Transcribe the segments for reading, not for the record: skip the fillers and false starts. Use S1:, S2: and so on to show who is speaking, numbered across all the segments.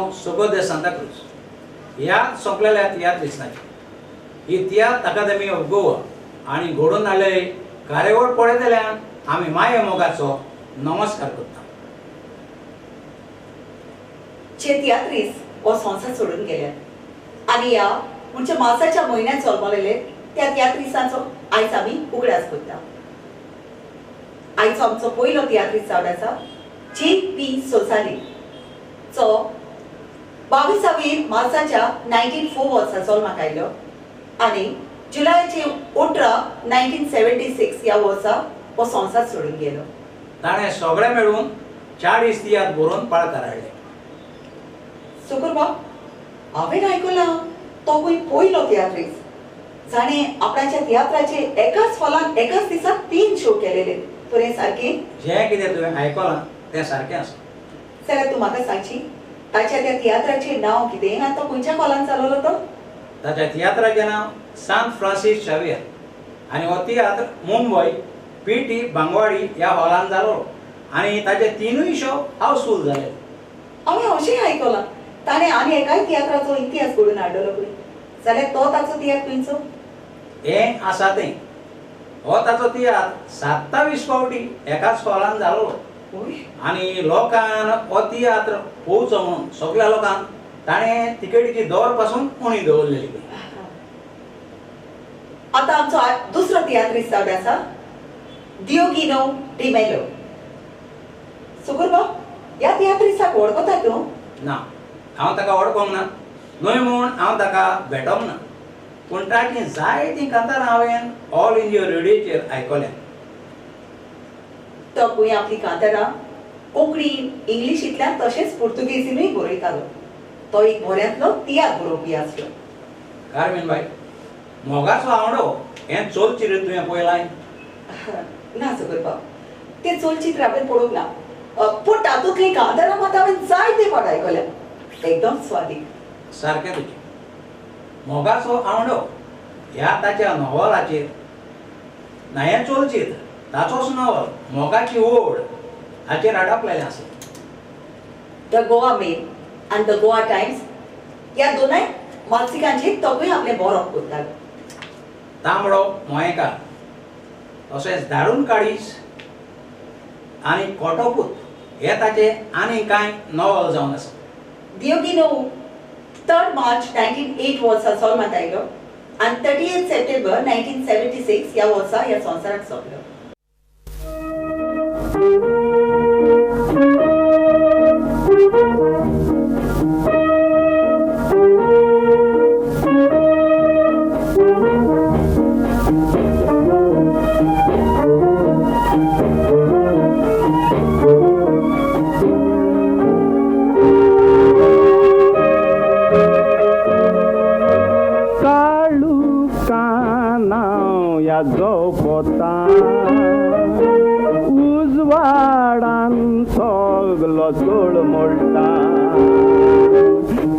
S1: हांव सुगोद सांताक्रूज. ह्या सोंपलेल्या तियात्रिस्तांची ही तियात्र अकादमी ऑफ गोवा आनी घडोवन हाडलेली कार्यावळ पळयतल्यान आमी माये मोगाचो नमस्कार करता.
S2: जे तियात्रीस हो संवसार सोडून गेल्यात आनी ह्या म्हणजे मार्साच्या म्हयन्यात जल्मलेले त्या तियात्रिसांचो आयज आमी उगडास करता. आयचो आमचो पयलो तियात्रीस जावन आसा जे पी सोसाली, जो 22 मार्चाच्या 1904 वर्सा जल्माक आयलो आनी जुलयाचे 18 1976 ह्या वर्सा हो संवसार सोडून गेलो.
S1: ताणें सगळें मेळून 40 तियात्र बरोवन पाळकार हाडले.
S2: सुकुरबाब, हांवें आयकलां तो खंय पयलो तियात्रीस जाणें आपणाच्या तियात्राचे एकाच हॉलान एकाच दिसा 3 शो केलेले. तर हें सारकें?
S1: जें कितें तुवें आयकलां तें सारकें आसा.
S2: जाल्यार तूं म्हाका सांगशी ताच्या त्या तियात्राचें नांव कितें आनी तो खंयच्या हॉलान चालवलो तो?
S1: ताच्या तियात्राचें नांव सांत फ्रांसीस शावियर आनी हो तियात्र मुंबय पी टी बांगवाडी ह्या हॉलान जालो आनी ताचे 3 शो हावसफूल जाले.
S2: हांवें अशेंय आयकलां ताणें आनी एकाय तियात्राचो इतिहास घडोवन हाडलो खंय. जाल्यार तो ताचो तियात्र खंयचो?
S1: हें आसा तें. हो ताचो तियात्र 27 फावटी एकाच हॉलान जालो आनी लोकान हो तियात्र पळोवचो म्हणून सगळ्या लोकांक ताणें तिकेटीची दर पासून उणी दवरलेली.
S2: आतां आमचो दुसरो तियात्रीस जावन आसा दियोगिनो डिमेलो. सुकुरबाब, ह्या तियात्रिसाक वळखता तूं?
S1: ना, हांव ताका वळखोंक ना, न्हय म्हूण हांव ताका भेटोंक ना, पूण ताचीं जायतीं कांतारां हांवें ऑल इंडिया रेडियोचेर आयकल्या.
S2: तो खंय आपली कांतारां कोंकणी इंग्लिशींतल्यान तशेंच पुर्तुगेजीनूय बरयतालो. तो एक बऱ्यांतलो तियात्र बरोवपी आसलो.
S1: कारमीन बाय, मोगाचो आंवडो हें चलचित्र तुवें पळयलां?
S2: ना सुकुरबाब, तें चलचित्र हांवें पळोवंक ना, पूण तातूंतलीं कांतारां मात हांवें जायते फावट आयकल्या. एकदम स्वादीक.
S1: सारकें तुजें. मोगाचो आंवडो ह्या ताच्या नॉव्हलाचेर ना हें चलचित्र ताचोच नॉव्हल मोगाची ओड हाचेर आडापलेलें आसा.
S2: The Goa mail आनी the Goa times ह्या दोनाय मासिकांचेर तोगूय आपलें बरोवप करतालो.
S1: तांबडो मोयेकार तशेंच धाडून काडीस आनी कोटोपूत हे ताचे आनी कांय नॉव्हल जावन आसा.
S2: दियोगिनो 3 मार्च 1908 वर्सा जल्माक आयलो आनी 30 सप्टेंबर 1976 ह्या वर्सा ह्या संवसाराक सोंपलो.
S3: उजवाडान सगलो चोळमोळटा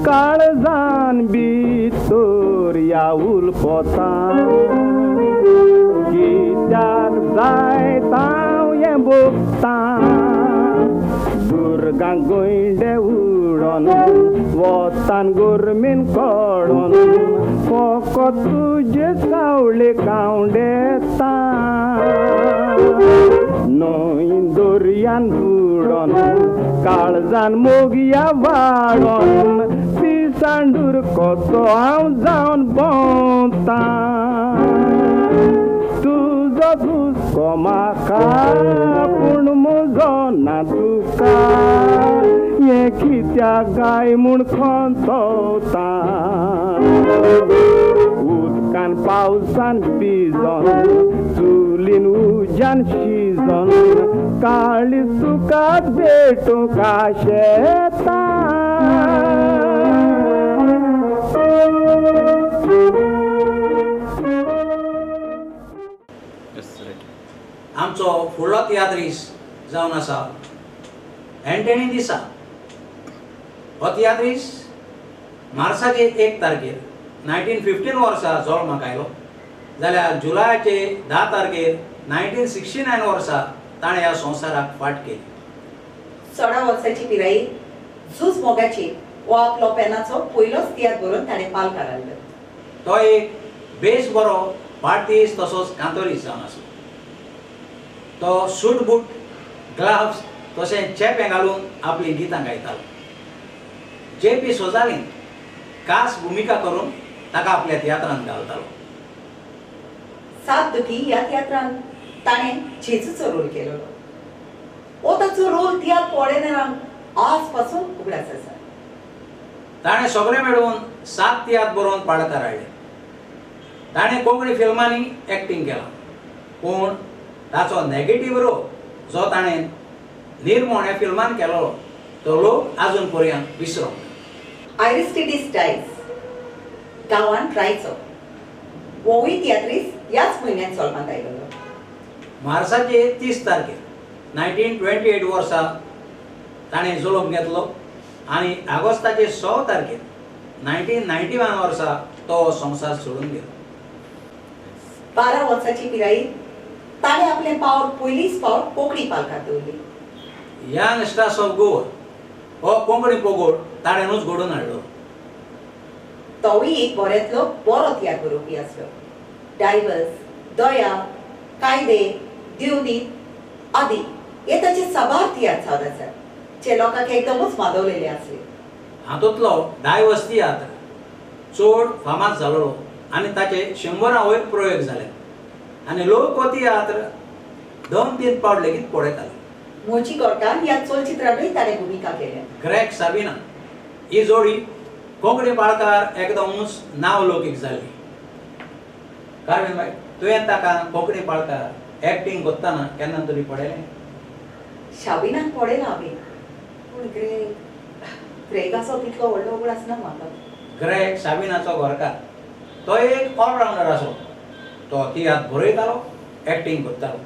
S3: काळजान भितर ह्या उलपोता कित्याक जायत हांव हें भोगता दुर्गां गोंयडे उडोन वोतान गोरमेन कडोन फकत तुजे सावळे कावंडेता न्हंय दर्यान बुडोन काळजान मोगया वाडोन पिसांडूर कसो हांव जावन भोंवता तुजो दुसको म्हाका पूण म्हजो ना तुका हें कित्याक गाय म्हूण खंतवता उदकान पावसान भिजोन चुलीन उज्यान शिजोन काळीज तुकाच भेटूंक आशेता.
S1: आमचो फुडलो तियात्रीस जावन आसा एंटनी दिसा. हो तियात्रीस मार्साचे 1 तारखेर 1915 वर्सा जल्माक आयलो जाल्यार जुलयाचे 10 तारखेर 1969 वर्सा ताणें ह्या संवसाराक फाट केली.
S2: 16 वर्साची पिरायेर झूज मोगाची हो आपलो पेनाचो पयलोच तियात्र बरोवन ताणें पालकार हाडलो.
S1: तो एक बेस बरो पार्टीस तसोच कांतोरीस जावन आसलो. तो सूट बूट, ग्लाव्स तशें चेपें घालून आपलीं गितां गायतालो. जे पी सोजालीन खास भुमिका करून ताका आपल्या तियात्रांत घालतालो.
S2: सात दुखी ह्या तियात्रांत ताणें जेजूचो रोल केलो. हो ताचो रोल तियात्र पळयनारांक आज पासून उगडास आसा.
S1: ताणें सगळें मेळून 7 तियात्र बरोवन पाडकार हाडले. ताणें कोंकणी फिल्मांनी एक्टींग केलां, पूण ताचो नेगेटीव रोल जो ताणें निर्मोण ह्या फिल्मान केलो तो लोक आजून पर्यंत विसरोंक.
S2: आयरिस्टिडीस डायस गांवांत रायचो होवूय तियात्रीस ह्याच म्हयन्यांत जल्मांत आयलो.
S1: मार्साचे 30 तारखेर 1928 वर्सा ताणें जल्म घेतलो आनी ऑगस्टाचे 6 तारखेर 1991 वर्सा तो संवसार सोडून गेलो.
S2: 12 वर्साची पिरायेर ताणें आपलें पावल पयलीच फावट कोंकणी पालकार दवरली.
S1: यंग स्टार्स ऑफ गोवा हो कोंकणी पगोड ताणेंच घडोवन हाडलो.
S2: तोवूय एक बऱ्यांतलो बरो तियात्र बरोवपी आसलो. डायवर्स, दया, कायदे, देवनीत आदी हे ताचे साबार तियात्र जावन आसात जे लोकांक एकदमच मादवलेले आसले.
S1: हातूंतलो डायवर्स तियात्र चड फामाद जालो आनी ताचे 100 वयर प्रयोग जाले आनी लोक हो तियात्र 2-3 पावट लेगीत पळयताले.
S2: मोजी गोटान ह्या चलचित्रांतूय ताणें भुमिका केल्या.
S1: ग्रेग साबिना ही जोडी कोंकणी पाळकार एकदमच नांव लौकीक जाल्ली. कारवीन बाय, तुवें ताका कोंकणी पाळकार एक्टींग करतना केन्ना तरी पळयलें?
S2: शाबिनाक पळयलां हांवें, पूण ग्रेग ग्रेगाचो तितलो व्हडलो उगडास ना म्हाका.
S1: ग्रेग साबिनाचो घरकार, तो एक ऑलरावंडर आसलो. तो तियात्र बरयतालो, एक्टींग करतालो,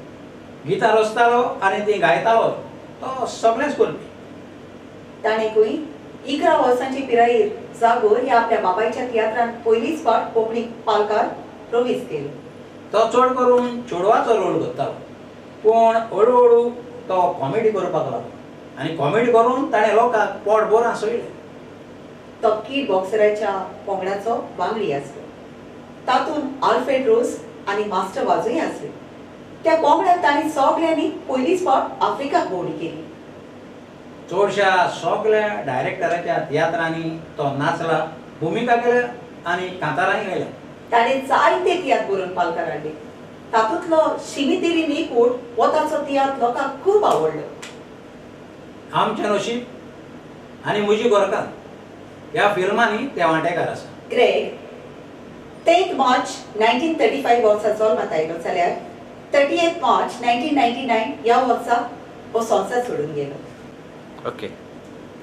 S1: गितां रचतालो आनी तीं गायतालो. तो सगळेंच करपी.
S2: ताणें खंय 11 वर्सांची पिरायेर जागोर ह्या आपल्या बापायच्या तियात्रांत पयलीच फावट कोंकणी पालकार प्रवेश केलो.
S1: तो चड करून चेडवाचो रोल करतालो, पूण हळू हळू तो कॉमेडी करपाक लागलो आनी कॉमेडी करून ताणें लोकांक पोटभर हांसयलें.
S2: तो कीड बॉक्सराच्या पंगडाचो वांगडी आसलो. तातूंत आल्फ्रेड रोज आनी मास्टर वाजूय आसले. त्या पंगडात ताणें सगळ्यांनी पयलीच फावट आफ्रिकाक भोंवडी केली.
S1: चडशा सगळ्या डायरेक्टराच्या तियात्रांनी तो नाचला, भुमिका केल्या आनी कांतारांय गायल्या.
S2: ताणें जायते तियात्र बरोवन पालकार हाडले. तातूंतलो शिमितेरी निकूट हो ताचो तियात्र लोकांक खूब आवडलो.
S1: आमचें नशीब आनी म्हजी गोरकार ह्या फिल्मांनी ते वांटेकार आसा.
S2: ग्रेग 10 मार्च 1935 वर्सा जल्मांत आयलो जाल्यार 30 मार्च 1999 ह्या वर्सा हो संवसार सोडून गेलो.
S1: ओके.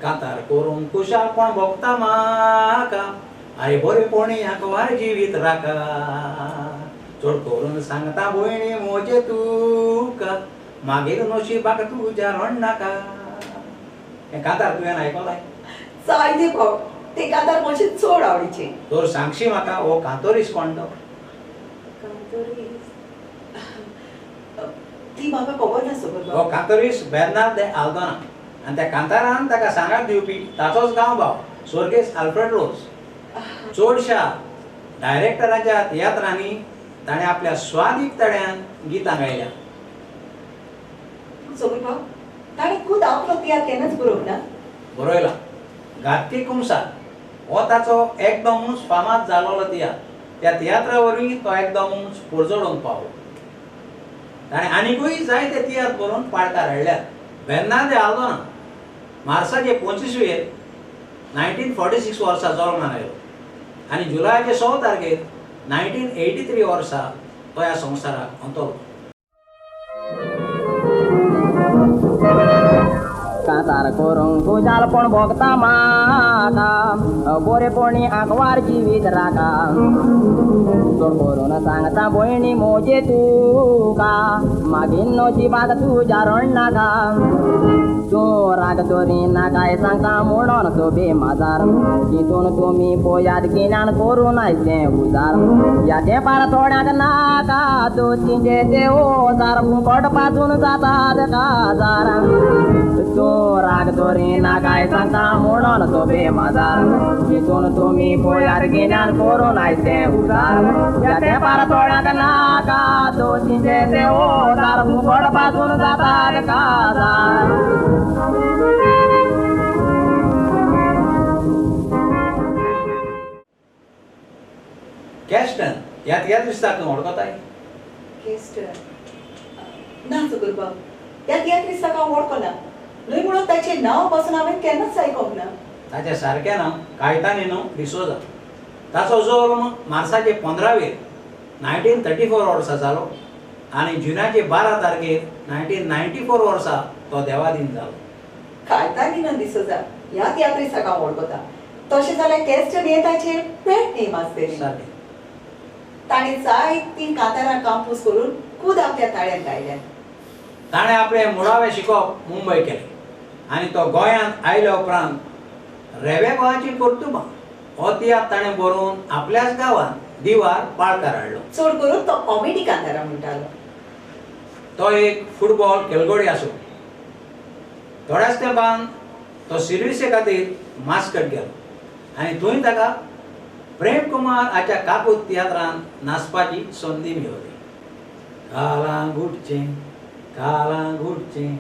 S1: कांतार करून कुशालपण भोगता म्हाका, आरे बरेपणी आंकवार जिवीत राखा, चड करून सांगता भयणी म्हजे तुका, मागीर नशिबाक तुज्या रडनाका. हें कांतार तुवें आयकलां?
S2: जायते फावट. ते कांतार म्हजे चड आवडीचे.
S1: तर सांगशी म्हाका हो कांतोरीस कोण तो?
S2: कांतोरीस ती म्हाका खबर ना सोबत.
S1: हो कांतोरीस बेर्नार्द दे आल्दोना आनी त्या कांतारान ताका सांगात दिवपी ताचोच गांव भाव स्वर्गेस्त आल्फ्रेड रोज. चडशा डायरेक्टराच्या तियात्रांनी ताणें आपल्या स्वादीक तड्यान गितां गायल्या.
S2: सोबत भाव, ताणें खूद आपलो तियात्र केन्नाच बरोवंक ना?
S1: बरयला. घातकी कुमसार हो ताचो एकदमूच फामाद जालोलो तियात्र. त्या तियात्रा वरवीं तो एकदमूच पुरजोडूंक पावलो. ताणें आनिकूय जायते तियात्र बरोवन पाडकार हाडल्यात. बेर्नार्द दे आल्दोना मार्साचे 25 1946 वर्सा जल्माक आयलो आनी जुलयाचे 6 तारखेर 1983 वर्सा तो ह्या संवसाराक अंतरलो.
S4: कांतार करूंक खुशालपण भोगता म्हाका, गोरेपणी आंकवार जिवीत राखा, चड करून सांगता भयणी म्हजे तुका, मागीर नशिबाक तुज्या रडनाका, तूं राग दवरी नाकाय सांगता म्हणून सोबे माजार, तितून तुमी पळयात गिन्यान करून आयचें उजार, ह्या तेंपार थोड्यांक नाका दोतींचे ते ओजार, फुकट पासून जातात काजार, तूं राग दोरी ना काय सांगता म्हणून सोबे माजार तितून तुमी पळयार गिन्यान करून आयते उजार ह्या तेंपार थोड्यांक नाका दोशींचे ते ओजार फुकट पासून जातात काजार.
S1: कॅस्टन ह्या तियात्रिस्ताक तूं वळखताय?
S2: कॅस्टन ना सुगुरबाब, ह्या तियात्रिस्ताक हांव वळखना न्हय म्हणून ताचें नांव पासून हांवें केन्नाच आयकोंक ना.
S1: ताचें सारकें नांव कायतानिनो डिसोजा. ताचो जल्म मार्साचे 15वेर 1934 वर्सा जालो आनी जुनाचे 12 तारखेर 1994 वर्सा तो देवाधीन जालो.
S2: कायतानिनो डिसोजा ह्या तियात्रिस्ताक हांव वळखता. तशें जाल्यार कॅस्टन हें ताचें पेट नेम आसतलें.
S1: सारकें.
S2: ताणें जायतीं कांतारां कंपोज करून खूद आपल्या ताळ्यान गायल्यात.
S1: ताणें आपलें मुळावें शिकप मुंबय केलें आनी तो गोंयांत आयल्या उपरांत रेवे गोवाची कर्तुबां हो तियात्र ताणें बरोवन आपल्याच गांवांत दिवार पाळकार हाडलो.
S2: चड करून तो कॉमेडी कांतारां म्हणटालो.
S1: तो एक फुटबॉल खेळगडी आसलो. थोड्याच तेंपान तो सिर्विसे खातीर मास्कट गेलो आनी थंय ताका प्रेम कुमार हाच्या काकूत तियात्रान नाचपाची संदी मेळ्ळी. कालांगुटचें कालांगुटचें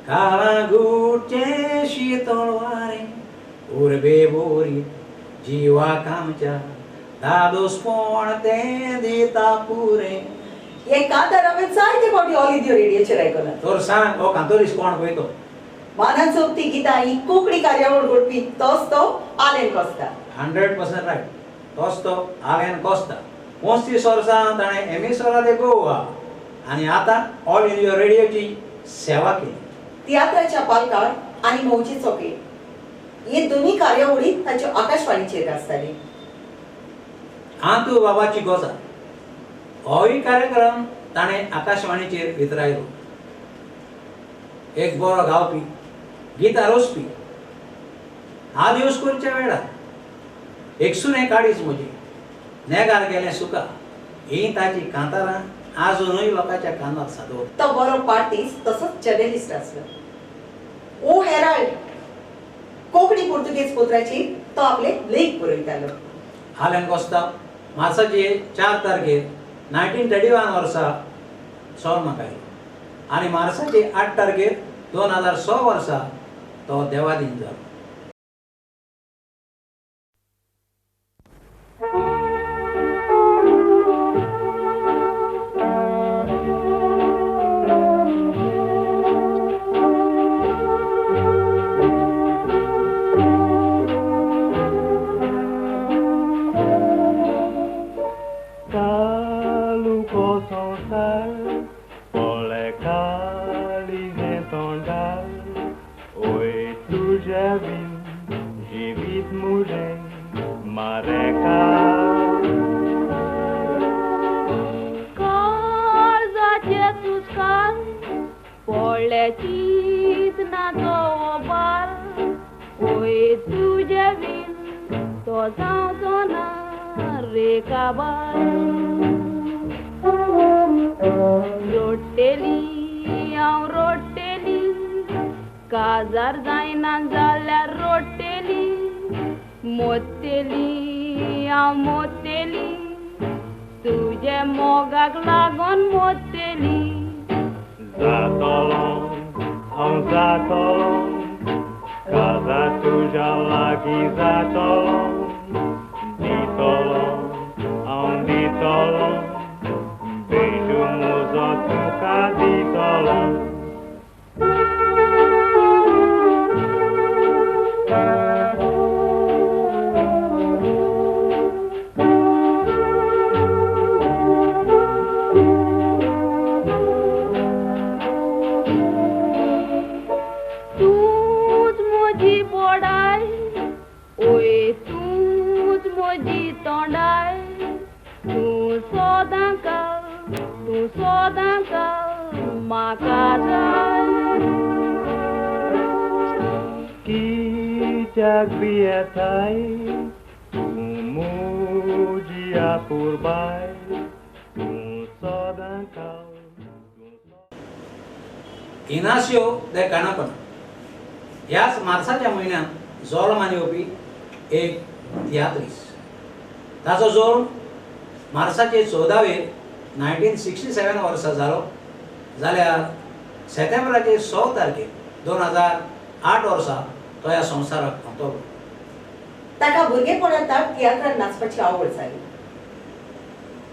S1: कालांगुटचें शितळ वारें उर्बे बोरी जिवाक आमच्या दादोसपण तें दिता पुरें.
S2: हें कांतार हांवें जायते फावटी ऑल इंडिया रेडियोचेर आयकलां.
S1: तर सांग हो कांतोरीस कोण पळय तो?
S2: मानान सोबती गितां ही कोंकणी कार्यावळ घडपी तोच तो आलेन कोस्ता.
S1: 100% रायट. तोच तो आलेन कोस्ता. 35 वर्सां ताणें एमिसोरा दे गोवा आनी आतां ऑल इंडिया रेडियोची सेवा केली.
S2: तियात्राच्या पालकार आनी मौजी चोके हे दोन्ही कार्यावळी ताच्यो आकाशवाणीचेर आसताली.
S1: आंतू बाबाची गोजा होय कार्यक्रम ताणें आकाशवाणीचेर वितरायलो. एक बरो गावपी, गितां रोसपी, आदिवस करच्या वेळार एकसुरें काडीच म्हजी नेगार गेलें सुका ही ताची कांतारां आजुनूय लोकांच्या कानार सादोवता.
S2: तो बरो पार्टीस्ट तसोच जर्नलिस्ट आसलो. ओ हेराल्ड कोंकणी पुर्तुगेज पत्राचेर तो आपले लेख बरयतालो.
S1: आलेन कोस्ता मार्साचे 4 तारखेर 1931 वर्सा जल्माक आयलो आनी मार्साचे 8 तारखेर 2006 वर्सा तो देवाधीन जालो.
S5: रोटेली हांव रोटेली काजार जायना जाल्यार रोटेली मोतेली हांव मोतेली तुजे मोगाक लागून मोतेली.
S3: जातलो हांव जातलो काजार तुज्या लागीं जातलो दितलो हांव दितलो बेजू म्हजो तुका दितलो.
S5: तूंच म्हजी बोडाय ओय तूंच म्हजी तोंडाय तूं सदां काल तूं सदां काल म्हाका जाय.
S3: कित्याक भियेताय तूं म्हजी आपुरबाय तूं सदां काल.
S1: इनासियो दे काणकोण ह्याच मार्साच्या म्हयन्यांत जल्मान येवपी एक तियात्रीस. ताचो जल्म मार्साचे 14वेर 1967 वर्सा जालो, जाल्यार सप्टेंबराचे 6 तारखेर 2008 वर्सा तो ह्या संवसाराक अंतरलो.
S2: ताका भुरगेपणांत तियात्रान नाचपाची आवड जाली.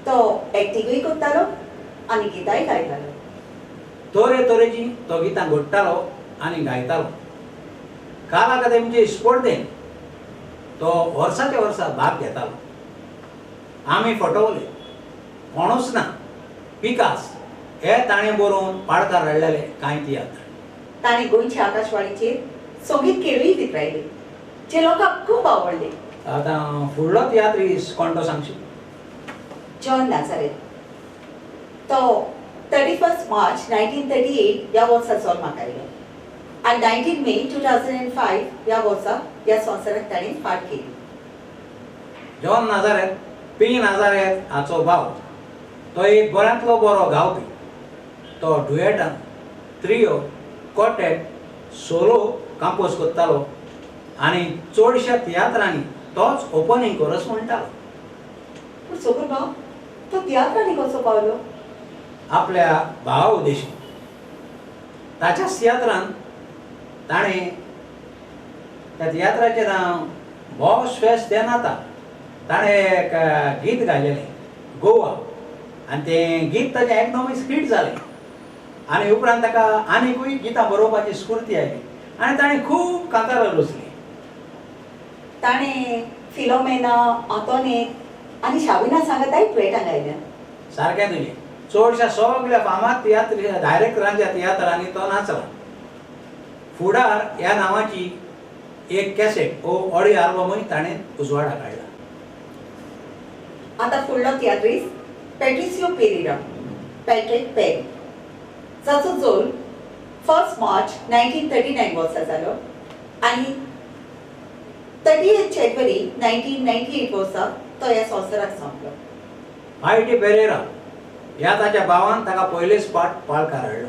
S2: तो एक्टिंगूय करतालो आनी गितांय गायतालो.
S1: तरे तरेची तो गितां घडटालो आनी गायतालो. कला अकादमीचे स्पर्धेन तो वर्साच्या वर्सा भाग घेतालो. आमी फटवले, कोणूच ना, पिकास हे ताणें बरोवन पाडकार हाडलेले कांय तियात्र.
S2: ताणें गोंयच्या आकाशवाणीचेर संगीत खेळूय वितरायले जे लोकांक खूब आवडले.
S1: आतां फुडलो तियात्रीस कोण तो सांगशी?
S2: John Nazareth. तो 31 मार्च 1938 ह्या वर्सा जल्माक आयलो आनी 19 मे 2005 ह्या वर्सा ह्या संवसाराक ताणें फाट केली.
S1: जॉन नाझारेथ पी नाझारेथ हाचो भाव. तो एक बऱ्यांतलो बरो गावपी. तो डुएटान, त्रियो, क्वार्टेट, सोलो कंपोज करतालो आनी चडश्या तियात्रांनी तोच ओपनिंग कोरस म्हणटालो.
S2: पूण सोबूर भाव, तो तियात्रांनी कसो पावलो?
S1: आपल्या भावा उद्देशीन. ताच्याच तियात्रान ताणें त्या तियात्राचें नांव बॉस फेस्ट तें नाता, ताणें एक गीत गायलेलें गोवा, आनी तें गीत ताचें एकदमच हिट जालें. आनी उपरांत ताका आनीकूय गितां बरोवपाची स्फूर्ती आयली आनी ताणें खूब कांतारां रचलीं.
S2: ताणें फिलोमेना, आंतोनेत आनी शाबिना सांगाताय डुएटां गायल्या.
S1: सारकें तुजें. चडश्या सगल्या फामाद तियात्र डायरेक्टरांच्या तियात्रांनी तो नाचला. फुडार ह्या नांवाची एक कॅसेट ओ ऑडियो आल्बमूय ताणें उजवाडाक हाडला.
S2: आतां फुडलो तियात्रीस पॅट्रिसियो पेरेरा, पॅट्रीक पेरी, जाचो जल्म 1 मार्च 1939 वर्सा जालो आनी 30 जानेवारी 1998 वर्सा तो ह्या संवसाराक सोंपलो.
S1: I T Pereira ह्या ताच्या भावान ताका पयलेच पाट पाळकार हाडलो.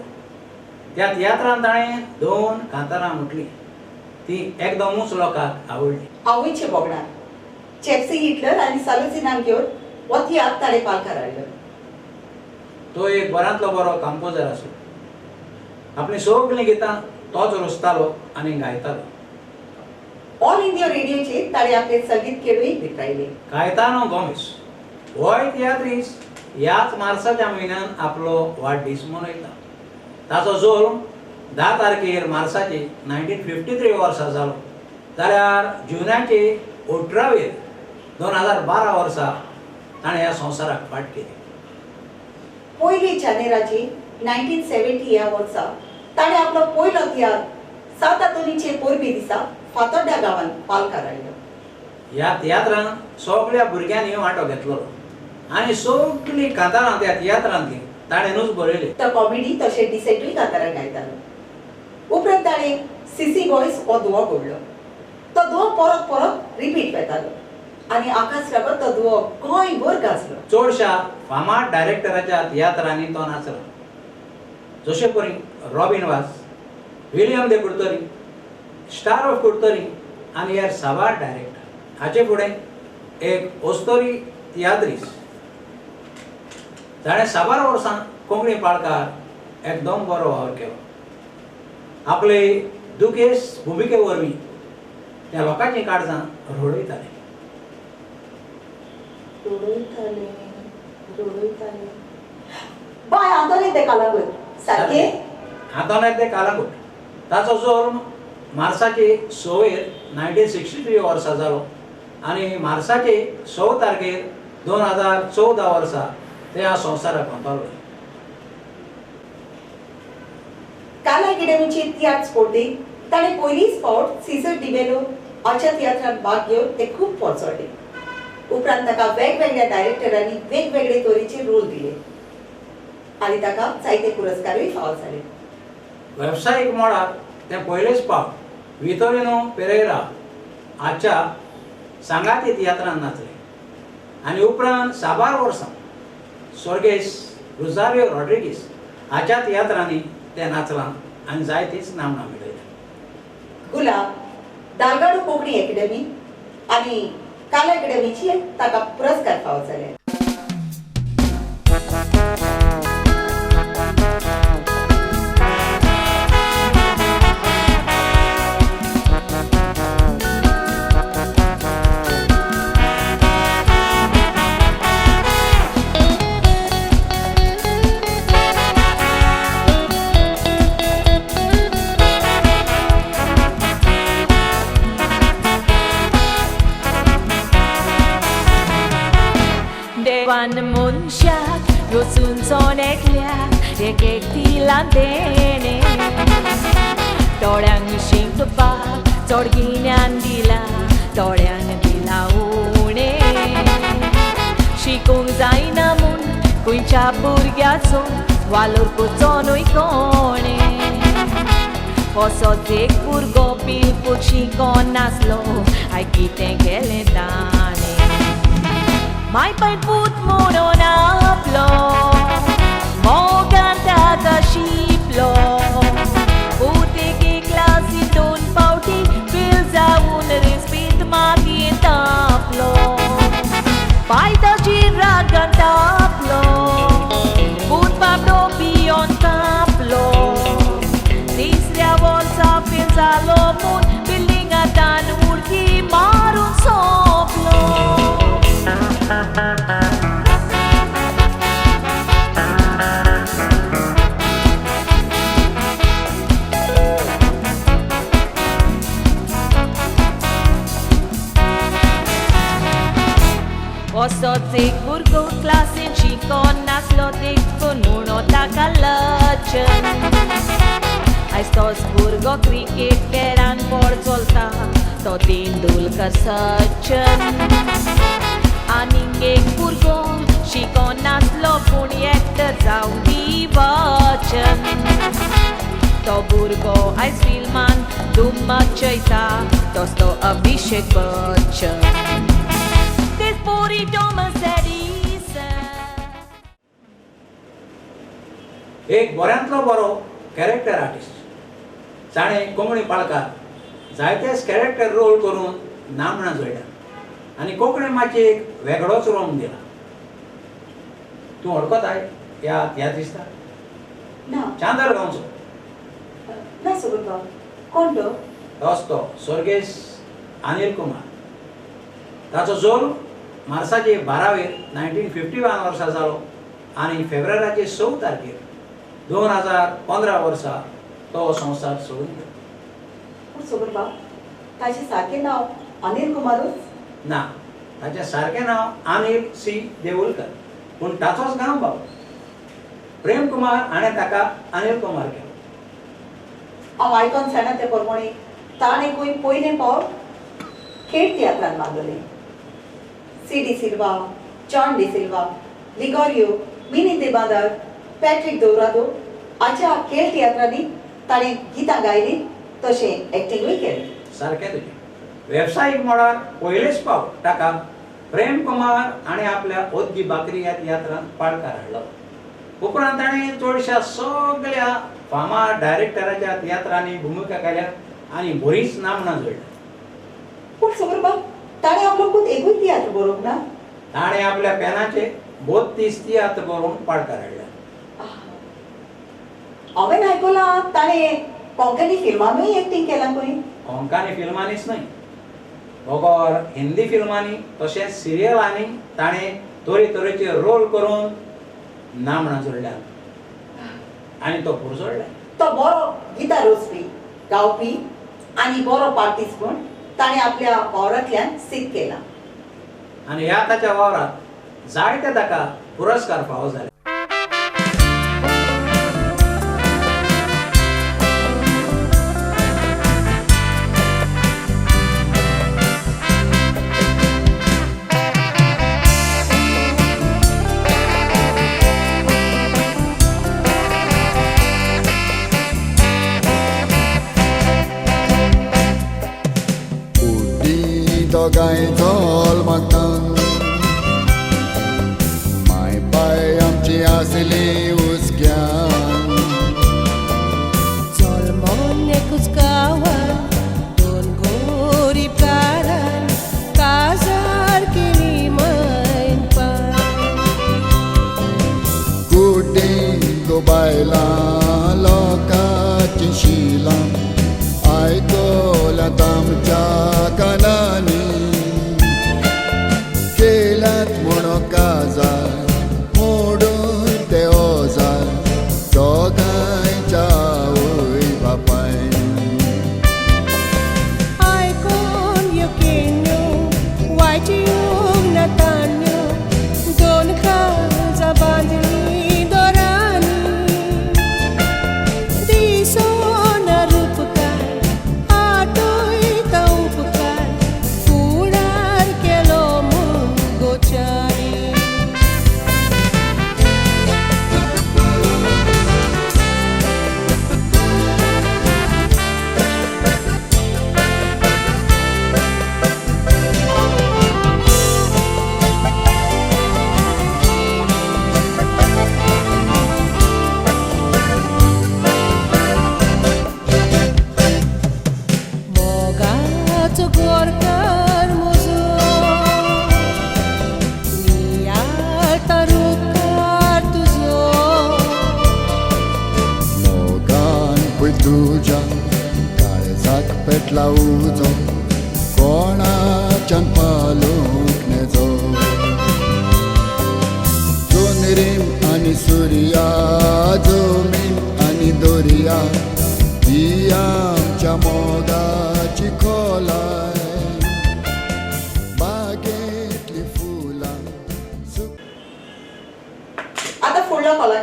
S1: त्या तियात्रान ताणें 2 कांतारां म्हटलीं, ती एकदमूच लोकांक आवडली.
S2: आवयचे बोगडार चेप्सी हिटलर आनी सालोसिनाक घेवन हो तियात्र ताणें पालकार हाडलो.
S1: तो एक बऱ्यांतलो बरो कंपोजर आसलो. आपलीं सगलीं गितां तोच रचतालो आनी गायतालो.
S2: ऑल इंडिया रेडियोचेर ताणें आपले संगीत खेळूय वितरायले.
S1: कायतानो गोमेस होय तियात्रीस ह्याच मार्साच्या म्हयन्यान आपलो वाडदीस मनयता. ताचो जल्म 10 तारखेर मार्साचे 1953 वर्सा जालो, जाल्यार जुनाचे 18वेर 2012 वर्सा ताणें ह्या संवसाराक फाट केली.
S2: पयली जानेराची 1970 ह्या वर्सा ताणें आपलो पयलो तियात्र 7 आंतोनीचे परबे दिसा फातोड्ड्या गांवांत पालकार हाडलो.
S1: ह्या तियात्रान सगल्या भुरग्यांनी वांटो घेतलो आनी सगलीं कांतारां त्या तियात्रांतलीं ताणें न्हूच बरयली.
S2: तो कॉमेडी तशें डिसेंटूय कांतारां गायतालो. उपरांत ताणें सीसी बॉयज हो दुवो घडलो. तो दुवो परत परत रिपीट वेतालो आनी आकाश लागत तो दुवो गोंयभर गाजलो.
S1: चडश्या फामाद डायरेक्टराच्या तियात्रांनी तो नाचलो, जशे परी Robin Vaz, William de Curtorim, star of Curtorim आनी हेर साबार डायरेक्टर. हाचे फुडें एक ओस्तोरी तियात्रीस ताणें साबार वर्सां कोंकणी पाळकार एकदम बरो वावर केलो. आपले दुखेस भुमिके वरवीं त्या लोकांचीं काळजां रडयताले.
S2: रडयताले, रडयताले. बाय आंतोनेत दे कालांगूट. सारकें?
S1: आंतोनेत दे कालांगूट. ताचो जल्म मार्साचे 6वेर 1963 वर्सा जालो आनी मार्साचे 6 तारखेर 2014 वर्सा ते ह्या संवसाराक अंतरले.
S2: काला अकॅडमीचे तियात्र स्पर्धेक ताणें पयलीच फावट सीझर डिमेलो हाच्या तियात्रांत भाग घेवन ते खूब पोरचोडले. उपरांत ताका वेगवेगळ्या डायरेक्टरांनी वेगवेगळे तरेचे रोल दिले आनी ताका जायते पुरस्कारूय फावो जाले.
S1: वेवसायीक मळार ते पयलेच फावट वितोरिनो पेरेरा हाच्या सांगाती तियात्रांत नाचले आनी उपरांत साबार वर्सां स्वर्गेस रोजारियो रॉड्रिगीस हाच्या तियात्रांनी ते नाचलां आनी जायतीच नामना मेळयली.
S2: गुलाब, दालगाडो कोंकणी एकेडमी आनी काला एकेडमीची ताका पुरस्कार फावो जाले.
S6: देवान मनशाक योचून एकल्याक एक एक दिलां देणें, थोड्यांक शिकपाक चड गिन्यान दिलां, थोड्यांक दिलां उणें. शिकूंक जायना म्हूण खंयच्या भुरग्याचो वालोर करचो न्हय कोणें. असोच एक भुरगो बिलकूल शिकोन नासलो, आयज कितें केलें ताणें. माय पाय पूत म्हणून आपलो मोगान ताका शिपलो, पूत एके क्लासी 2 फावटी फेल जावन रेस्पेद मागीर तापलो, पाय ताची रागान तापलो, पूत बाबडो पियोन कापलो. तिसऱ्या वर्सा फेल जालो म्हूण बिल्डिंगांतान उडकी मारून सोंपलो. असोच एक भुरगो क्लासीन शिकोन नासलो देखून म्हणून ताका लचन. आयज तोच भुरगो क्रिकेट खेळान पड चलता, तो तेंडुलकर सचन. आनीक एक भुरगो शिकोन नासलो पूण एक्टर जावं दी वचन. तो भुरगो आयज फिल्मान धूम मचयता, तोच तो अभिषेक बच्चन.
S1: एक बऱ्यांतलो बरो कॅरेक्टर आर्टिस्ट जाणें कोंकणी पाळकार जायतेच कॅरेक्टर रोल करून नामना जोडल्या आनी कोंकणी माचयेक वेगळोच रंग दिला. तूं वळखताय ह्या तियात्रिस्ताक?
S2: ना.
S1: चांदर गांवचो.
S2: ना सोबत बाब, कोण तो?
S1: तोच तो स्वर्गेश अनिल कुमार. ताचो जल्म मार्साचे 12वेर 1951 वर्सा जालो आनी फेब्रुवाराचे 6 तारखेर 2015 वर्सा तो संवसार सोडून गेलो.
S2: पूण सोबत बाब, ताचें सारकें नांव अनिल कुमारूच?
S1: ना, ताचें सारकें नांव अनिल सी देवुलकर, पूण ताचोच गांव बाब प्रेम कुमार हाणें ताका अनिल कुमार केलो.
S2: हांव आयकोन जाणा ते प्रमाणे ताणें खंय पयलें फावट खेळ तियात्रान मागलें. C D Silva, John D Silva, Ligorio, Mini Debadar, Patrick Dourado हाच्या खेळ तियात्रांनी ताणें गितां गायलीं, तशें एक्टिंगूय केलें.
S1: सारकें तुजें. वेवसायीक मळार पयलेच फावट ताका प्रेम कुमार हाणें आपल्या ओदगी बाकरी ह्या तियात्रांत पाळकार हाडलो. उपरांत ताणें चडश्या सगळ्या फामाद डायरेक्टराच्या तियात्रांनी भुमिका केल्या आनी बरीच नामना जोडल्या.
S2: पूण सबर बाब, ताणें आपलो खूद एकूय तियात्र बरोवंक ना?
S1: ताणें आपल्या पेनाचे 32 तियात्र बरोवन पाळकार हाडल्या.
S2: हांवें आयकलां ताणें कोंकणी फिल्मानूय एक्टींग केलां खंय.
S1: कोंकणी फिल्मांनीच न्हय, बगर हिंदी फिल्मांनी तशेंच सिरियलांनी ताणें तरेतरेचे रोल करून नामना जोडल्या आनी तो पुरजोडला.
S2: तो बरो गितां रचपी, गावपी आनी बरो आर्टिस्ट म्हूण ताणें आपल्या वावरांतल्यान सिद्ध केला.
S1: आनी ह्या ताच्या वावरांत जायते ताका पुरस्कार फावो जाले.
S7: दोगांय जल्मतान माय पाय आमची आसली हुस्क्यान
S6: जल्मोन एकूच गांवान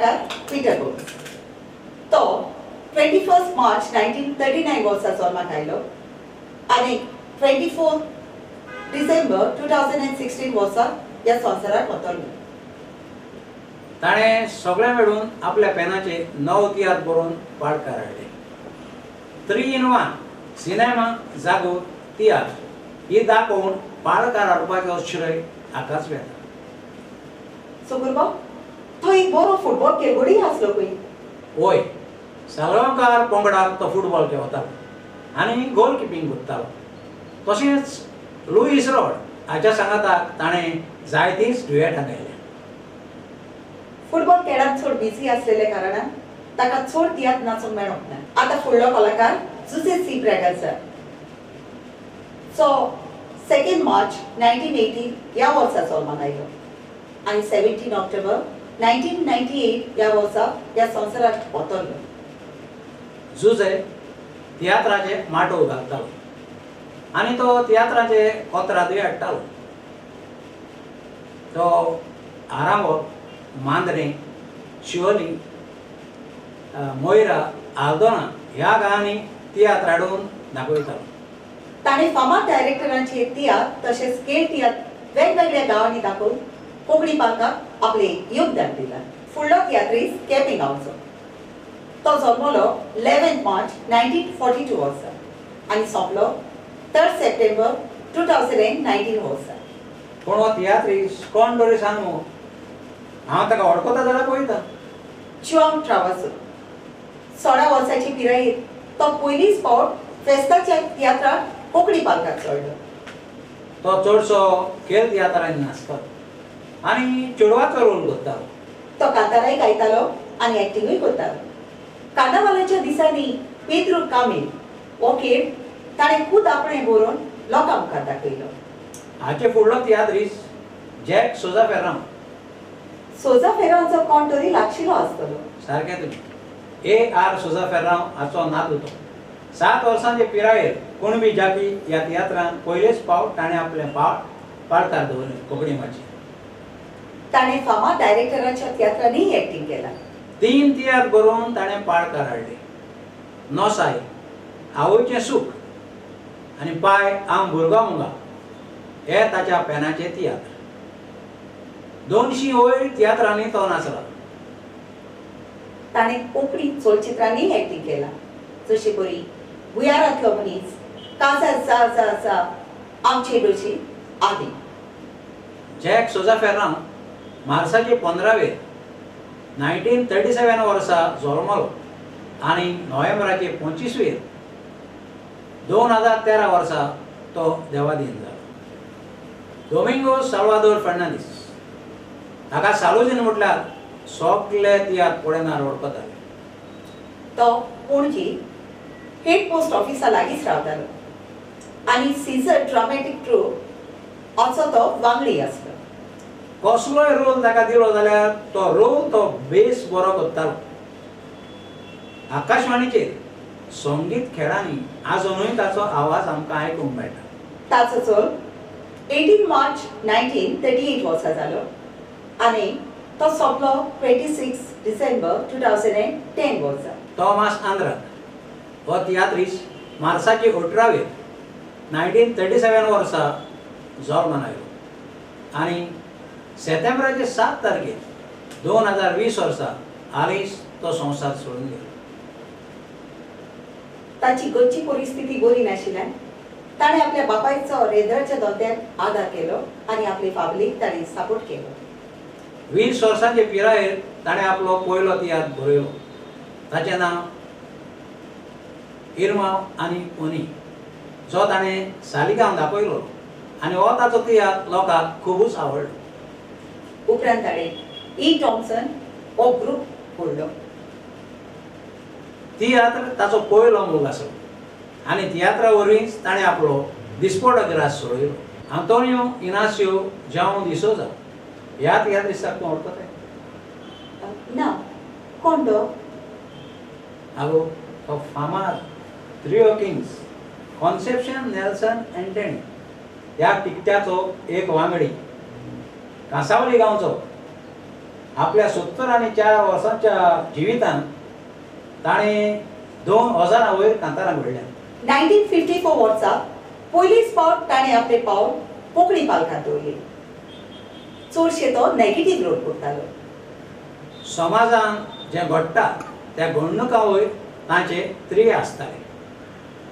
S2: कलाकार पीटर गोम्स. तो 21 मार्च 1939 वर्सा जल्माक आयलो आनी 24 डिसेंबर 2016 वर्सा ह्या संवसाराक वतलो.
S1: ताणें सगळें मेळून आपल्या पेनाचे 9 तियात्र बरोवन पाडकार हाडले. 3 in 1 cinema जागोर तियात्र ही दाखोवन पाडकार हाडपाचो श्रेय हाकाच वेता.
S2: सुगुरबाब, तो एक बरो फुटबॉल खेळगडीय आसलो खंय.
S1: वय, सालगांवकार पंगडाक तो फुटबॉल खेळतालो आनी गोल किपींग करतालो. तशेंच लुईस रॉड हाच्या सांगाताक ताणें जायतींच डुएटां गायल्या.
S2: फुटबॉल खेळांत चड बिजी आसलेल्या कारणान ताका चड तियात्र नाचूंक मेळोंक ना. आतां फुडलो कलाकार जुझे सी ब्रागांझा. सो 2 मार्च 1980 ह्या वर्सा जल्माक आयलो आनी 17 ऑक्टोबर 1998 ह्या वर्सा ह्या संवसाराक वतलो.
S1: जुझे तियात्राचे माटोव घालतालो आनी तो तियात्राचे कोत्रादूय हाडटालो. तो आरांबोल, मांद्रें, शिवोली, मोयरा, आल्दोना ह्या गांवांनी तियात्र हाडून दाखयतालो.
S2: ताणें फामाद डायरेक्टरांचे तियात्र तशेंच खेळ तियात्र वेगवेगळ्या गांवांनी दाखोवन कोंकणी पालकाक आपलें योगदान दिलां. फुडलो तियात्रीस्त केपें गांवचो. तो जल्मलो 11 मार्च 1942 वर्सा आनी सोंपलो 3 सप्टेंबर 2019 वर्सा.
S1: पूण हो तियात्रीस्त कोण तरी सांगू, हांव ताका वळखता जाल्यार पळयता.
S2: जुआंव ट्रावासो 16 वर्साची पिरायेर तो पयलीच फावट फेस्ताच्या तियात्राक कोंकणी पालकाक चडलो.
S1: तो चडसो खेळ तियात्रांनी नाचतालो आनी चेडवाचो रोल करतालो.
S2: तो कांताराय गायतालो आनी एक्टिंगूय करतालो. कार्नावालाच्या दिसांनी पेद्रू कामील हो खेळ ताणें खूद आपणें बरोवन लोकां मुखार दाखयलो.
S1: हाचे फुडलो तियात्रीस्त जॅक सोजा फेर्रांव.
S2: सोजा फेर्रांवचो कोण तरी लागशिलो आसतलो.
S1: सारकें तुजें. A.R. सोजा फेर्रांव हाचो नातू तो. 7 वर्सांचे पिरायेर कुणबी जाकी ह्या तियात्रान पयलेच फावट ताणें आपलें पाडकार दवरलें कोंकणी माचयेर.
S2: ताणें फामाद डायरेक्टरांच्या तियात्रांनीय एक्टिंग केलां.
S1: 3 तियात्र बरोवन ताणें पाडकार हाडले. नोसाय, आवयचें सूख आनी पाय आम भुरगो मुगा हे ताच्या पेनाचे तियात्र. 200 वयर तियात्रांनी तो नाचला.
S2: ताणें कोंकणी चलचित्रांनीय एक्टिंग केलां, जशें परी भुयारांतलो मनीस, काजार जा जा जा, आमचे डोशी आदी.
S1: जॅक सोजा फेर्रांव मार्साचे 15वेर 1937 वर्सा जल्मलो आनी नोव्हेंबराचे 25वेर 2013 वर्सा तो देवाधीन जालो. डोमिंगो साल्वादोर फर्नांडीस हाका सालोजीन म्हटल्यार सगळे तियात्र पळयनार वळखताले.
S2: तो पणजी हेड पोस्ट ऑफिसा लागींच रावतालो आनी सीझर ड्रामॅटीक ट्रूप हाचो तो वांगडी आसलो.
S1: कसलोय रोल ताका दिलो जाल्यार तो रोल तो बेस बरो करतालो. आकाशवाणीचेर संगीत खेळांनी आजुनूय ताचो आवाज आमकां आयकूंक मेळटा.
S2: ताचो चल 18 मार्च 1938 वर्सा जालो आनी तो सोंपलो 26 डिसेंबर 2010 वर्सा.
S1: तॉमास आंद्राद हो तियात्रीस्त मार्साचे 18वेर 1937 वर्सा जल्मान आयलो आनी सप्टेंबराचे 7 तारखेर 2020 वर्सा हालींच तो संवसार सोडून गेलो.
S2: ताची घरची परिस्थिती बरी नाशिल्ल्यान ताणें आपल्या बापायचो रेंदराच्या धंद्यात आदार केलो आनी आपले फामिलीक ताणें सपोर्ट केलो.
S1: 20 वर्सांचे पिरायेर ताणें आपलो पयलो तियात्र बरयलो. ताचें नांव इरमाव आनी ओनी, जो ताणें सालिगांव दाखयलो आनी हो ताचो तियात्र लोकांक खुबूच आवडलो.
S2: उपरांत ताणें ई टॉमसन हो ग्रूप फोडलो.
S1: तियात्र ताचो पयलो मोग आसलो आनी तियात्रा वरवींच ताणें आपलो दिसपडो ग्रास सोडयलो. आंतोनियो इनासियो जांव डिसोजा ह्या तियात्रिस्ताक तूं वळखताय?
S2: ना, कोण तो?
S1: आगो, हो फामाद trio kings Conception Nelson Anthony ह्या तिकट्याचो एक वांगडी, कांसावली गांवचो. आपल्या 74 वर्सांच्या जिवितान ताणें 2000 वयर कांतारां घडल्या.
S2: 1954 वर्सा पयलीच फावट ताणें आपलें पावल कोंकणी पालकांत दवरलें. चडशे तो नेगेटीव रोल करतालो.
S1: समाजान जें घडटा त्या घडणुकां वयर तांचे त्रिय आसताले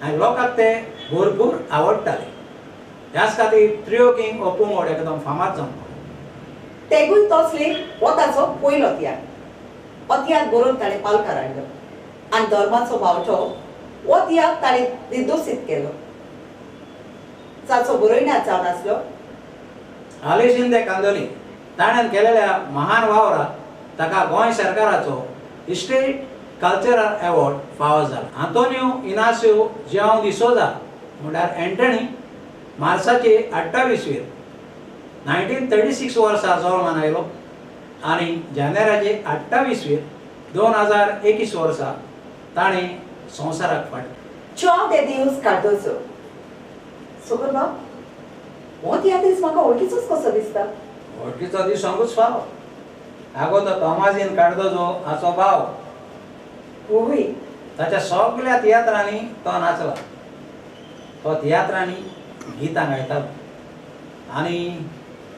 S1: आनी लोकांक ते भरपूर आवडटाले. ह्याच खातीर त्रियो किंग हो पंगड एकदम फामाद जावन पडलो.
S2: तेगूय तोसले हो ताचो पयलो तियात्र. हो तियात्र बरोवन ताणें पालकार हाडलो आनी धर्माचो बावटो हो तियात्र ताणें निर्दोशीत केलो. जाचो बरोयण्यात जावन आसलो
S1: आलेशीन दे कांदोली. ताणें केलेल्या महान वावराक ताका गोंय सरकाराचो स्टेट कल्चरल अवॉर्ड फावो जाला. आंतोनियो इनासियो जियांव डिसोजा म्हणल्यार एंटनी मार्साचे 28 1936 वर्सा जल्मान आयलो आनी जानेराचे 28 2021 वर्सा ताणें संवसाराक फाट.
S2: जुआंव दे दिवस कार्दोजो. सुगूर बाब, हो तियात्रीस म्हाका वळखीचोच कसो दिसता.
S1: वळखीचो दिसोंकूच फावो. आगो तो तोमाजीन कार्दोजो हाचो भाव.
S2: ओय,
S1: ताच्या सगळ्या तियात्रांनी तो नाचला. तो तियात्रांनी गितां गायतालो आनी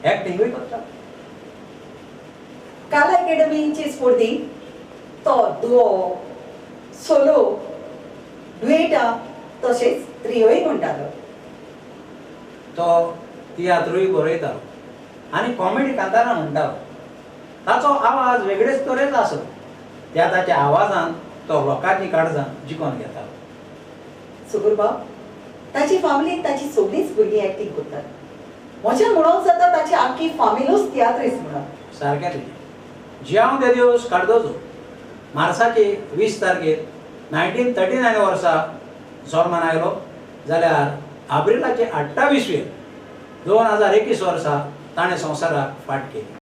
S1: एक्टिंगूय करतालो.
S2: काला अकॅडमीची स्फूर्ती तो दुओ, सोलो, डुएटा तशेंच त्रियोय म्हणटालो.
S1: तो तियात्रूय बरयतालो आनी कॉमेडी कांतारां म्हणटालो. ताचो आवाज वेगळेच तरेचो आसलो. त्या ताच्या आवाजान तो लोकांची काळजां जिखून घेतालो.
S2: सुगूर बाब, ताची फामिलीन ताची सगळींच भुरगीं एक्टींग करतात. म्हज्यान म्हणूंक जाता ताची आख्खी फामिलूच तियात्रीस म्हणून.
S1: सारकें तुजें. जियांव दे दिवस कार्दोजो मार्साचे 20 तारखेर 1939 वर्सा जल्मान आयलो जाल्यार आब्रिलाचे 28 2021 वर्सा ताणें संवसाराक फाट केली.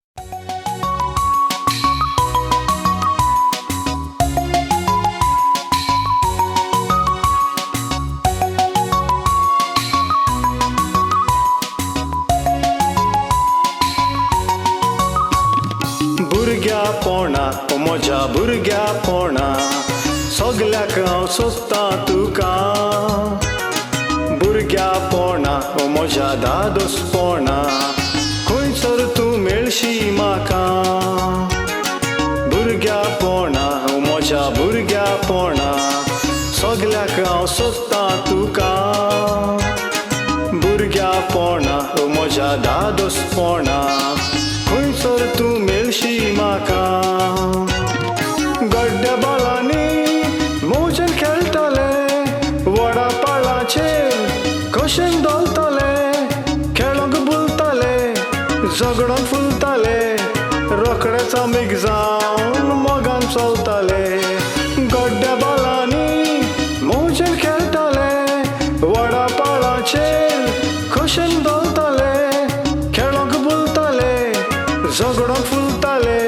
S3: भुरग्यापोणा ओ म्हज्या भुरग्यापोणा, सगल्याक हांव सोदतां तुका. भुरग्यापोणा ओ म्हज्या दादोसपोणा, खंयसर तूं मेळशी म्हाका. भुरग्यापोणा ओ म्हज्या भुरग्यापोणा, सगल्याक हांव सोदतां तुका. भुरग्यापोणा ओ म्हज्या दादोसपोणा, खंयसर तूं मेळशी म्हाका. गड्ड्या बालांनी मोजेन खेळटाले, वडा पाळाचेर कशेन धोलताले, खेळोंक बुलताले, झगडोंक फुलताले, रोखडेच आमीग जावन मोगान चलताले. गड्ड्या बालांनी मोजेन खेळटाले, वडा पाळाचेर कशेन धोलताले, खेळोंक बुलताले, झगडोंक फुलताले,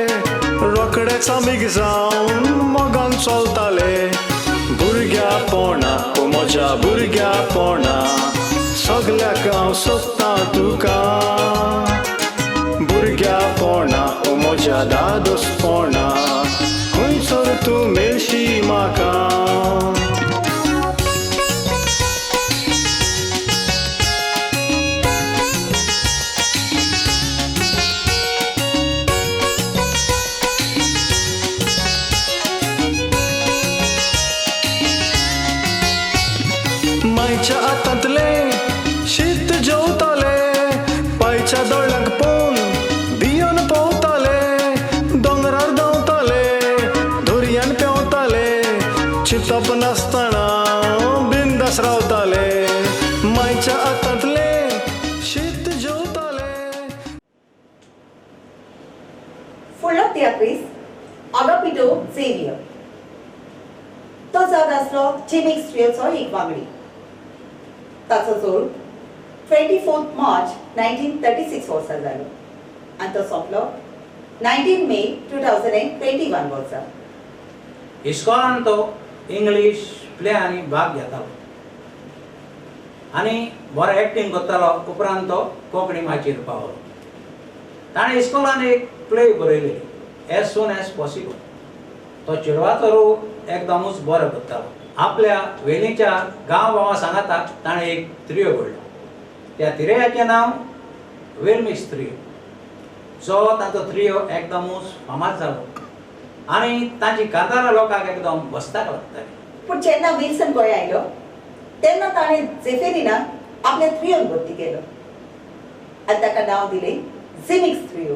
S3: रोखडेच आमीग जावन मोगान चलताले. भुरग्यापोणा ओ म्हज्या भुरग्यापोणा, सगल्याक हांव सोदतां तुका. भुरग्यापोणा ओ म्हज्या दादोसपोणा, खंयसर तूं मेळशी म्हाका. मायच्या हातांतलें शीत जेवताले, पायच्या दोळ्यांक पळोवन भियोन पोंवताले, दोंगरार धांवताले, दर्यान पेंवताले, चिंतप नासतना बिंदास रावताले. मायच्या हातांतलें शीत जेवताले.
S2: फुडलो तियात्रीस आगापिटो झेवियर. तो जावन आसलो जिमिक्स ट्रियोचो एक वांगडी. ताचो जोड 24 मार्च 1936 वर्सा जालो आनी तो सोंपलो 19 मे 2021 वर्सा.
S1: इस्कॉलान तो इंग्लीश प्लेयांनी भाग घेतालो आनी बरो एक्टींग करतालो. उपरांत तो कोंकणी माचयेर पावलो. ताणें इस्कॉलान एक play बरयलेली as soon as possible. तो चेडवाचो रूप एकदमूच बरो करतालो. आपल्या वेलीच्या गांव गांवा सांगाताक ताणें एक त्रियो घडलो. त्या त्रियाचें नांव वेलमिक्स त्रियो. जो तांचो त्रियो एकदमूच फामाद जालो आनी तांची कांतारां लोकांक एकदम बसताक लागताली.
S2: पूण जेन्ना विल्सन गोंय आयलो तेन्ना ताणें झेफेरिनाक आपल्या त्रियोन भरती केलो आनी ताका नांव दिलें झिमिक्स त्रियो.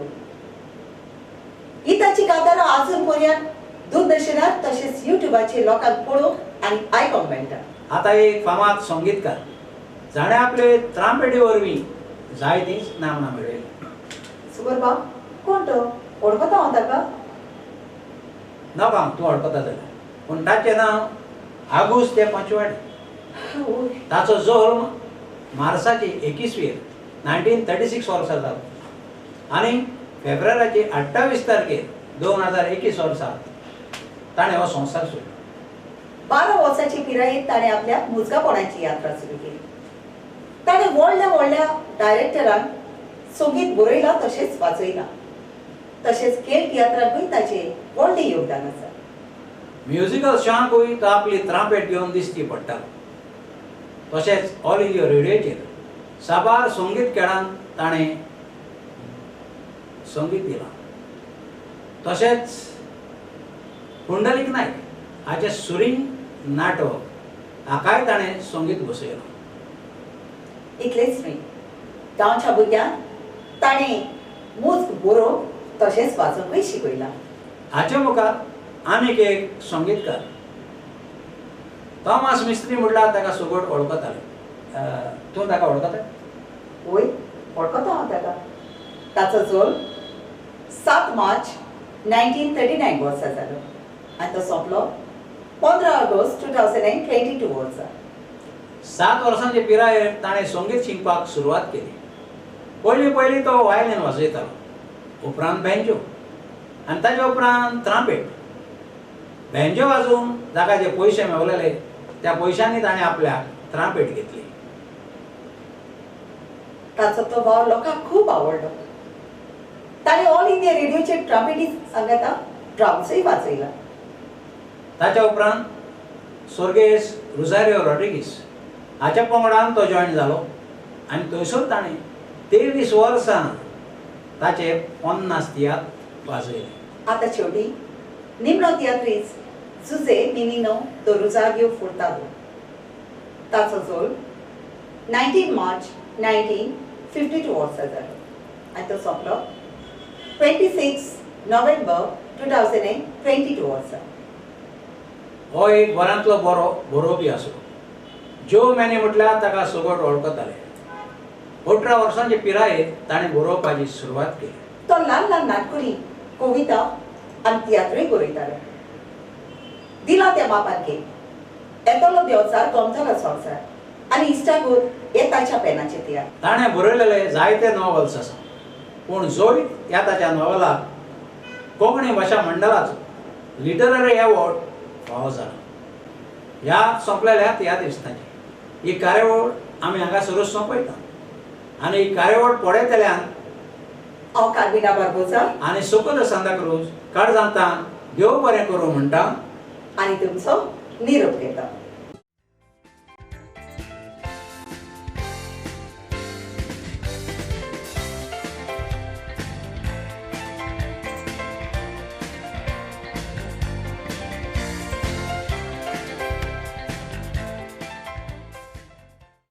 S2: ही ताची कांतारां आजून पर्यंत दूरदर्शनार तशेंच युट्यूबाचेर लोकांक पळोवंक आनी आयकोंक मेळटा.
S1: आतां एक फामाद संगीतकार जाणें आपले त्रांपेटी वरवीं जायतीच नामना मेळयली.
S2: सुबर बाब कोण तो वळखता हांव ताका?
S1: नाका तूं वळखता जाल्यार, पूण ताचें नांव आगुस्त दे पंचवाडे. ताचो जल्म मार्साची 21 1936 वर्सा जालो आनी फेब्रुवाराची 28 तारखेर 2021 वर्सा ताणें हो संवसार सोडलो.
S2: 12 वर्साची पिरायेर ताणें आपल्या मुजगापणाची यात्रा सुरू केली. ताणें व्हडल्या व्हडल्या डायरेक्टरांक संगीत बरयलां तशेंच वाजयलां. तशेंच खेळ तियात्राकूय ताचें व्हडलें योगदान आसा.
S1: म्युजिकल शॉंकूय तो आपली त्रांपेट घेवन दिश्टी पडटालो. तशेंच ऑल इंडिया रेडियोचेर साबार संगीत खेळांत ताणें संगीत दिलां. तशेंच पुंडलीक नायक हाचें सुरींग नाटक हाकाय ताणें संगीत बसयलां.
S2: इतलेंच न्हय, गांवच्या भुरग्यांक ताणें मुज्ग बरोवंक तशेंच वाचोवंकूय शिकयलां.
S1: हाचे मुखार आनीक एक संगीतकार थॉमस मिस्त्री म्हटल्यार ताका सगट वळखताले. तूं ताका वळखता?
S2: वय, वळखता हांव ताका. ताचो जल्म 7 मार्च 1939 वर्सा जालो आनी तो सोंपलो 15 ऑगस्ट 2022 वर्सा.
S1: 7 वर्सांचे पिरायेर ताणें संगीत शिकपाक सुरवात केली. पयलीं पयलीं तो वायलीन वाजयतालो, उपरांत बँजो आनी ताच्या उपरांत त्रांपेट. बँजो वाजोवन ताका जे पयशे मेवलेले त्या पयशांनी ताणें आपल्याक त्रांपेट घेतली.
S2: ताचो तो वावर लोकांक खूब आवडलो. ताणें ऑल इंडिया रेडियोचेर ट्रांपेटी सांगाता ड्रम्सूय वाजयला.
S1: ताच्या उपरांत स्वर्गेस्त रोजारियो रॉड्रिगीस हाच्या पंगडान तो जॉयन जालो आनी थंयसर ताणें 23 वर्सां ताचे 50 तियात्र वाजयले.
S2: आतां शेवटी निमणो तियात्रीस जुजे मिनिनो दो रोजारियो फुर्तादो. ताचो जल्म 19 मार्च 1952 वर्सा जालो आनी तो सोंपलो 26 नोव्हेंबर 2022 वर्सा.
S1: हो एक बऱ्यांतलो बरो बरोवपी आसलो. ज्यो मॅनी म्हटल्यार ताका सगट वळखताले. 18 वर्सांचे पिरायेर ताणें बरोवपाची सुरवात केली.
S2: तो ल्हान ल्हान नाटकुली, कविता आनी तियात्रूय बरयतालो. दिला त्या बापान घे, येतलो देवचार गमतलो संवसार आनी इश्टागोत हे ताच्या पेनाचे तियात्र.
S1: ताणें बरयलेले जायते नॉव्हल्स आसा, पूण जोय ह्या ताच्या नॉव्हलाक कोंकणी भाशा मंडळाचो लिटररी एवॉर्ड फावो जाला. ह्या सोंपलेल्या तियात्रिस्तांची ही कार्यावळ आमी हांगासरूच सोंपयता आनी ही कार्यावळ पळयतल्यान
S2: हांव कार्मिना बार्बोजा
S1: आनी सोकोद सांताक्रूज काळजांतान देव बरें करूं म्हणटा
S2: आनी तुमचो निरोप घेता.